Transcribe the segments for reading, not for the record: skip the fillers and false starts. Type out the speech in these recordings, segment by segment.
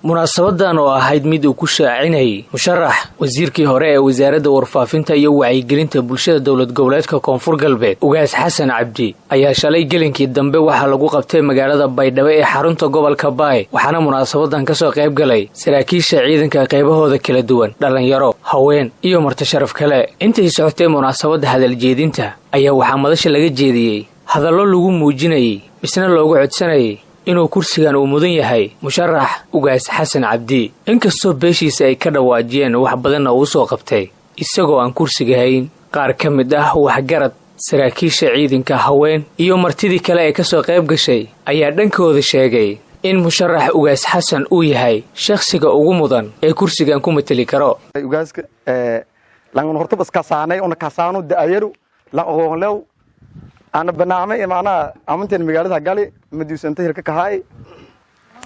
Munaasabadan oo ahayd mid uu ku shaacinayay musharax wasiirkii hore ee Wasaaradda Warfaafinta iyo Wacyigelinta Bulshada Dowlad Goboleedka Koonfur Galbeed, Ugaas Xasan Cabdi, ayaa shalay gelinkii dambe waxaa lagu qabtay magaalada Baydhabo ee xarunta gobolka Baay. Waxaana munaasabadan kasoo qayb galay saraakiisha ciidanka qaybahooda kala duwan, dhallinyaro, haween iyo marti sharaf kale. Intay socotay munaasabadda hadaljeedinta ayaa waxaa madasha laga jeediyey hadallo lagu muujinayay misna loogu codsanayay inuu kursigan uu mudan yahay musharax Ugaas Xasan Cabdi, inkastoo beeshiisa ay ka dhawaajiyeen wax badanna uu soo qabtay isagoo aan kursiga hayn. Qaar ka mid ah waxgarad, saraakiisha ciidanka, haween iyo martidii kale ee kasoo qayb gashay ayaa dhankooda sheegay in musharax Ugaas Xasan uu yahay shakhsiga ugu mudan ee kursigan ku mateli karo. Ugaaska langan horta iskasaanay una kasaano da'ayaru lan ogoonlew ana banaamay macnaha amanteen magaalada gali madiusanta hilka kahaay.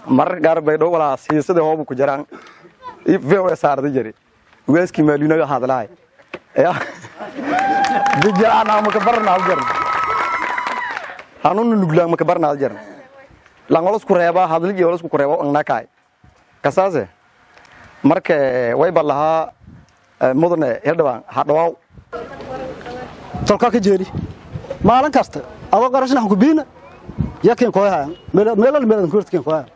Marar gaar Baydhabo walaa siisada hoobu ku jiraan VOA saarda jiri ugaaskii maaluunaga hadlaay ya bijaan ama ka barna jar hanunu nuglaan ma ka barna jar langolos ku reeba hadligi holos ku reebo annakaay kasaase. Marka way balaha mudane hildhibaan hadhawaaw. Tolkaa ka jeeli maalin kasta adoo qarashna ku biina yakin kooyahan meelal meelan kuwerti kooyahan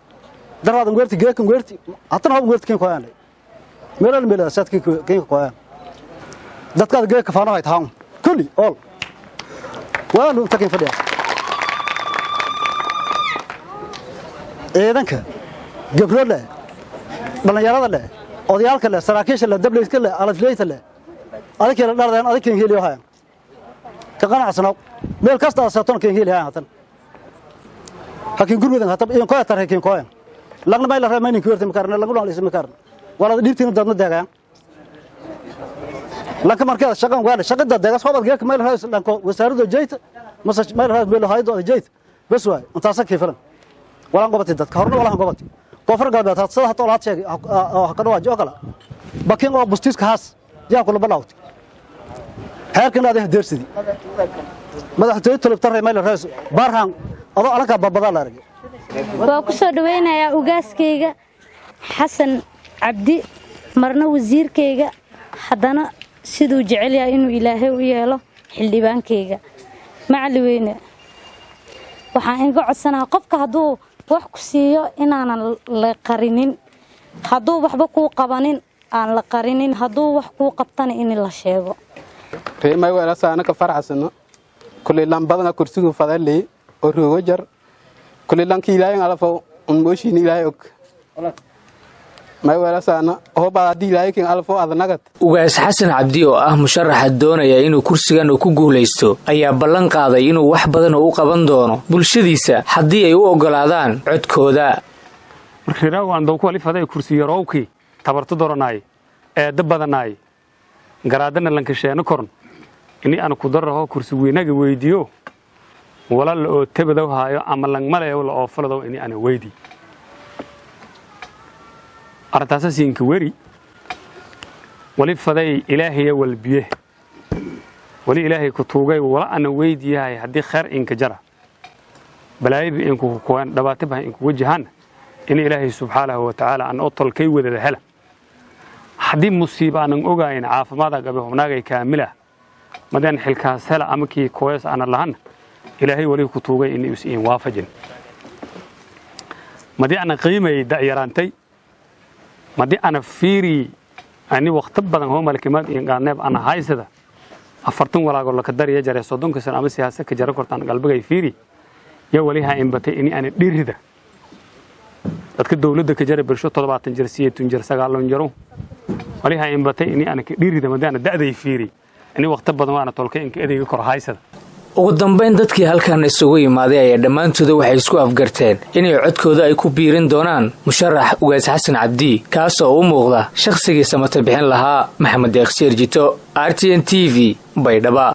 daraadan kuwerti geekan kuwerti hatana hob kuwerti kooyahan meelal meelan saad kin kooyahan dadkaad geeka faano hay tahan kulli all waan inta kin fadhiya. Ciidanka gabdho leh, dhalinyarada leh, odayaalka leh, saraakiisha leh, dableyska leh, alafleyta leh, adakii la dhardeen adakii heliyo hayan ka qanacsano meel kasta aad saaton keen heli hayan hatan hakin gurmidan hatan in koya tar hakin koya lagna may la reemaynin kuwerti makarna lagu dhaliisa makarna wala dhiibtiin dadna deegaan lanka markaa shaqan waana shaqada deegas hobad geek meel raas lanko wasaaradda jeeyta mase meel raas meel haydo jeeyta bas waay intaas ka filan walaan gobatay dadka horna walaan gobatay Koonfur Galbeed sada hata olaad sheegay oo ka dhawaaji oo kale bakin oo bustiiska haas yaa kula balawtay heerkan aad deersidi madaxtooyo tolobtar meel raas barhan adoo alanka babada la argay. Waa ku soo dhaweynayaa ugaaskayga Xasan Cabdi, marna wasiirkayga, haddana siduu jecel yahay inuu Ilaahay u yeelo xildhibaankayga. Macali weyne, waxaan inga codsanaha qofka hadduu wax ku siiyo inaanan la qarinin, hadduu waxba kuu qabanin aan la qarinin, hadduu wax kuu qabtana in la sheego. Reemay weelasaana ka faraxsano kulay lambadana kursigu fadaley oo roogo jar kulay lanki Ilaahay alafo un mooshin Ilaahay og may weelasaana hoobaad haddii Ilaahay kin alafo adnagad. Ugaas Xasan Cabdi oo ah musharaxa doonaya inuu kursigan uu ku guulaysto ayaa ballan qaaday inuu wax badan oo u qaban doono bulshadiisa haddii ay u oggolaadaan codkooda. Marka dawku alifaday kursi yarowkii tabarto doranaay eedda badanaay garaadana lankasheeno korn ini aan ku daraho kursi weynaga weydiiyo walaal oo tabadow haayo ama langmaleeyo la oofaladow ini ana weydi arrintaasa siinka weri wali faday Ilaahaya walbiye wali Ilaahay ku tuugay wala ana weydiiyahay haddii khayr inka jara balaayaba inku kuwaan dhibaato bahan inku wajahaan in Ilaahay subxaanahu wa tacaala aan u tolkay wadada hela. Haddii musiiba aanan ogayn caafimaada qabe hubnaagay kaamila madaan xilkaas hela ama kii kooyas aanan lahan Ilaahay wali ku tuugay in is in waafajin madii ana qiimay da'yaraantay madii ana fiiri ani waqti badan hoo malkimaad iyo qaaneeb ana haysada 40 walaago la kadariya jare 30 sano ama siyaasad ka jara kortaan galbigay fiiri ya wali ha inbatay in ana dhirida dadka dawladda ka jara bulsho 70 jir, 80 jir, 9 jiro wali ha inbatay in ana ka dhirida madii ana da'day fiiri ani waqti badan waana tolkay in ka adeega kor haysada. Ugu dambayn, dadkii halkan isugu yimaaday ayaa dhammaantooda waxay isku afgarteen inay codkooda ay ku biirin doonaan musharax Ugaas Xasan Cabdi, kaasoo u muuqda shakhsigii samata bixin lahaa. Maxamed Deeqsiir Jito, RTN TV, Baydhaba.